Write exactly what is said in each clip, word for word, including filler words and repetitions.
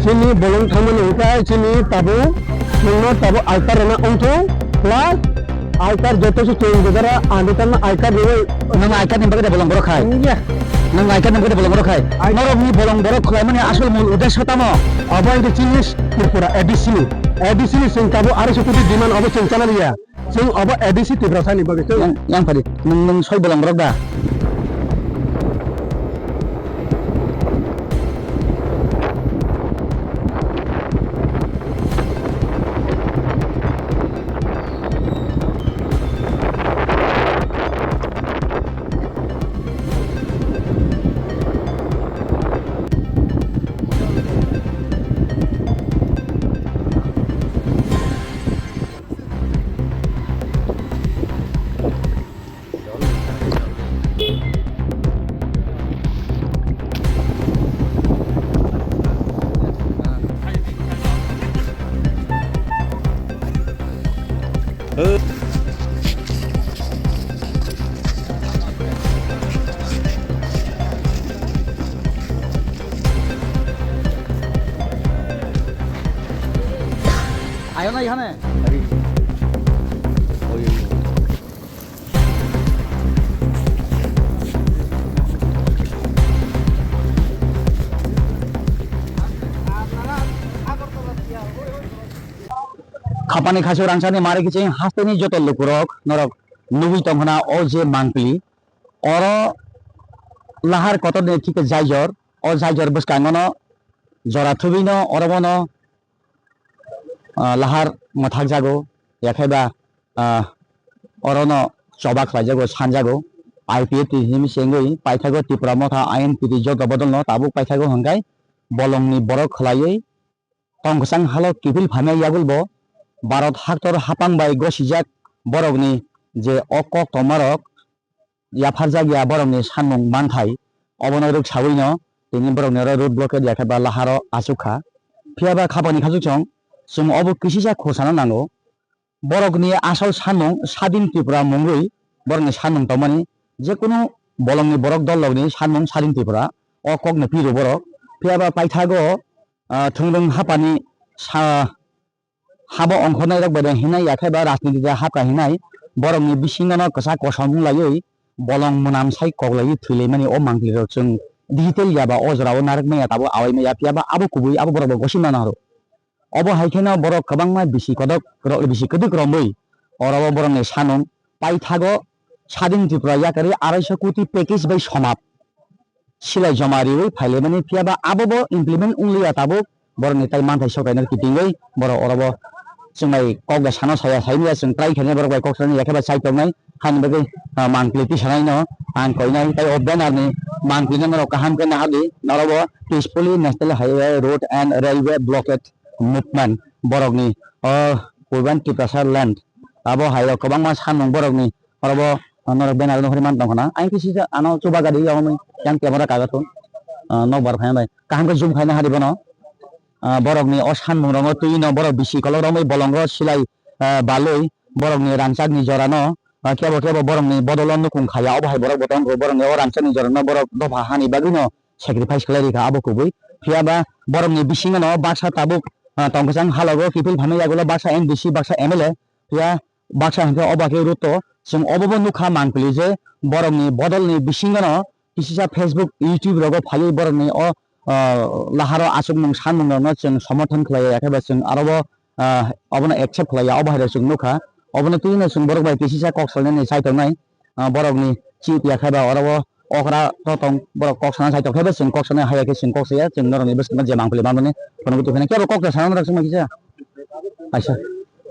Chini bolong thangmani hwnkhe chini tabuk nwngno tabuk altar rwna wngthung, plus altar joto se chwng jebara anditana altar rwwi. Nwng altar ni bagwi de bolong borok khai? Wngya. Nwng altar ni bagwi de bolong borok khai? Ai- Norok ni bolong borok khlaimani asol mul uddesho tamo? Abo wngkhe chini Tripura A D C ni, A D C ni chwng tabuk arai sotudi demand abo chwng chana liya. Chwng obo A D C Tiprasani bagwi chwng. Yang, yang phadi. Nwng, nwng soi bolong borok da? Ayo na ihane. Khapani khasuk rangchakni mari kiching hasteni joto lukurok norok nugwi tongkhna o je mangpili. Oro lahar kotorni thike jaijor, o jaijor bwskangono jora thubwino orobono ah, lahar mwthakjago, yakhaiba, ah, orono choba khlaijago, sanjago. I P F T himwi chengwi paithago Tipra Motha I N P T joto bodolno tabuk paithago hwnkhe bolongni borok khwlaiwi tongkwchang halo kiphil phaimai yagulbo Bharat haktor hapang bai gosijak borokni je o kok tongmarok yapharjak ya borokni sanmung manthai, obono rwksawino tini borokni oro road blockade ya khe ba laharo achuk kha. Phiya ba khapani khachuk chwng, chwng obo kisisa khosana nango. Borokni asol sanmung Sadin Tripura mungwi borokni sanmung tongmani, jekunu bolongni borok dollokni sanmung Sadin Tripura, o kokno piro borok. Phiya ba paithago, ah, thwngwng hapani sa-, habo ongkhornairok bai hinai yakhai ba rajniti da hapkha hinai borokni bisingono kwchak kosom wnglaiwi bolong mwnam sai koklaiwi thwilaimani o mangpilirok chwng digital ya ba o jorao narwkmaya tabuk awaimaya phiya ba abo kubui abo borok bo gosimano horo. Obo hai kheno borok kwbangma bisi kodok rok bisi kwdwk romwi oro o borokni sanung paithago Sadin Tripura yakarwi arai so koti package bai somap. Silai joma riwi phailaimani phiya ba abo bo implement wngliya tabuk borokni tai manthai sokaino kitingwi borok oro bo chwng bai kok da sana saya saimya chwng try khainai borok bai kok sana yakhe ba chai tongnai hani bagwi, ah, mangpili tisanaino ang koinai tai o banner ni mangpili no norok kaham khe nahardi oro bo peacefully National Highway Road and Railway Blockade Movement borokni o Urban Tiprasa Land abo hai rok kwbangma sanmung borokni oro bo norok banner no hwnwi man tongkha na. Ayang khe sijak ano chuba gari yong yang camera kaga thung, ah, nokbar phai bai kaham khe zoom khaina hari bono. Ah, borokni o sanmung rongo twi no borok bisi kolok romwi bolongo silai, ah, balwi borokni rangchakni jorano, ah, kebo kebo borokni bodolo nukung khaya obo hai borok bo tongkho borokni o rangchakni jorano borok dopha hani bagwino sacrifice khlai rikha abo kubui. Phiya ba borokni bisingono baksa tabuk, ah, tongkwchang halogo kiphil phaimani yagulo baksa M D C baksa M L A phiya baksa hwnkhe obo khe ruto. Chwng obo bo nukha mangpili je borokni bodolni bisingono kisisa Facebook, YouTube rogo phaiwi borokni o, ah, laharo achukmung sanmung rokno chwng somorthon khlaiya, yakhe ba chwng aro bo, ah, obono accept khlaiya, obo hai rok chwng nukha. Obono twino chwng borok bai kisisa kok salnani chai tongnai, ah, borokni chip yakhe ba oro o okra totong borok kok sana chai tongkhe bo chwng kok sanai haiya khe chwng kok saya, chwng norokni bwskango je mangpili manmani phunugwi tongkhe kebo kok sana norok chwngma kisa. Aisa.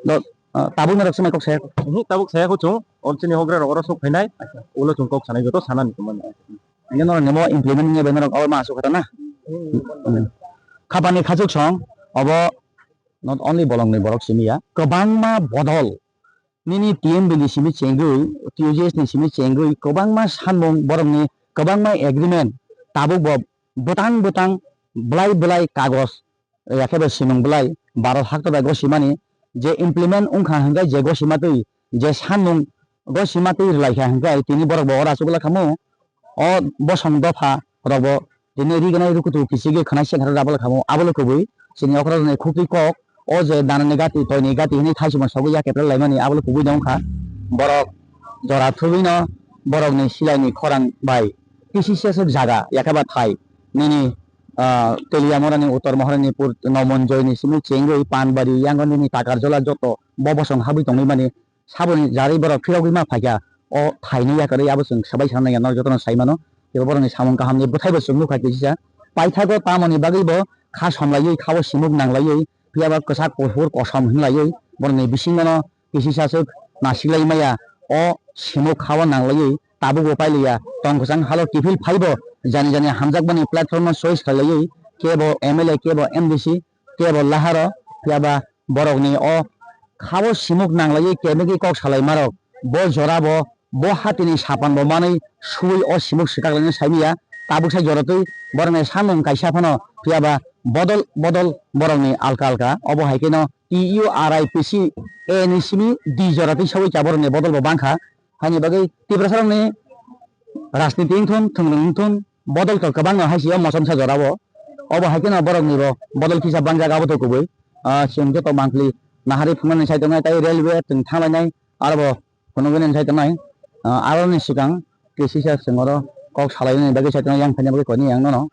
Do, ah, tabuk norok chwngma kok saya. Mhm, tabuk saya kho chwng, o chini hogra rok oro sok phainai, ulo chwng kok sanai joto sanani tongmani. Hingke norok nimo implement wngya bai norok obo ma asuk kha na? Hmm. Khapani khachuk song, obo not only bolongni borok simi ya, kwbangma bodol. Nini T M B ni simi chengwi, T U J S ni simi chengwi, kwbangma sanmung borokni kwbangma agreement tabuk bo bwtang bwtang, bwlai bwlai kagoj, yakhe bai swimung bwlai Bharat haktor bai gosimani je implement wngkha hwnkhe je gosimatwi je sanmung gosimatwi rwlaikha hwnkhe tini borok bo oro achukla khamu o bosong dopha rok bo tini rignai rukutu kichigwi khwnai se kha rwla khamu abole kubui chini okra rokni khukti kok, o je danani gati, toini gati hinwi thaisimo sogwi ya kepra laimani abo le kubui no wngkha. Borok jora thubui no borokni silai ni khorang bai kisi seswk jaga yakhe ba thai nini, ah, Teliamurani, Uttor Maharanipur, Nomonjoini simi chengwi Panbari, Yangonini, Takarjola joto bo bosong habwi tongwi mani saboni jarwi borok phirogwi ma phaikha. O thaini yakarwi abo chwng sabai sana naiya, norok jotono sai mano. Tei borokni samung kahamni bwthaibo chwng nukha kisisa. Paithago tamoni bagwi bo kha somlaiwi, khao simuk nanglaiwi, phiyaba kwchak kuphur kosom hinlaiwi borokni bisingono kisisa swk nasiklai maya. O simuk khao nanglaiwi tabukbo pailiya. Tong kwchang halo kiphil phaibo jani jani hamjakmani platform no choice khailaiwi kebo M L A, kebo M D C, kebo laharo, phiyaba borokni o khao simuk nanglaiwi kebengwi kok salaimarok bo jorabo bo hatini sapanbo manwi suwi o simuk swkaklaina saimanya. Tabuk sai joratwi borokni samung kaisa phano phiyaba bodol bodol borokni alka alka. Obo hai kheno T U R I P C A ni simi di joratwi sawi cha borokni bodolbo bangkha. Haini bagwi Tiprasarokni rajniti wngthun, thwngmung wngthun, bodol to kwbangno hai se o mochomsa jorao. Obo hai kheno boroknibo bodol kisa bangjak abo to kubui. Ah, chwng joto mangpili nahari phunuknani sai tongnai, tei railway chwng thanglainai, aro bo phunuknani sai tongnai. Ah, aroni swkang kisisa chwng oro kok salainani bagwi sai tongnai, yang phaina bagwi koini yang nono.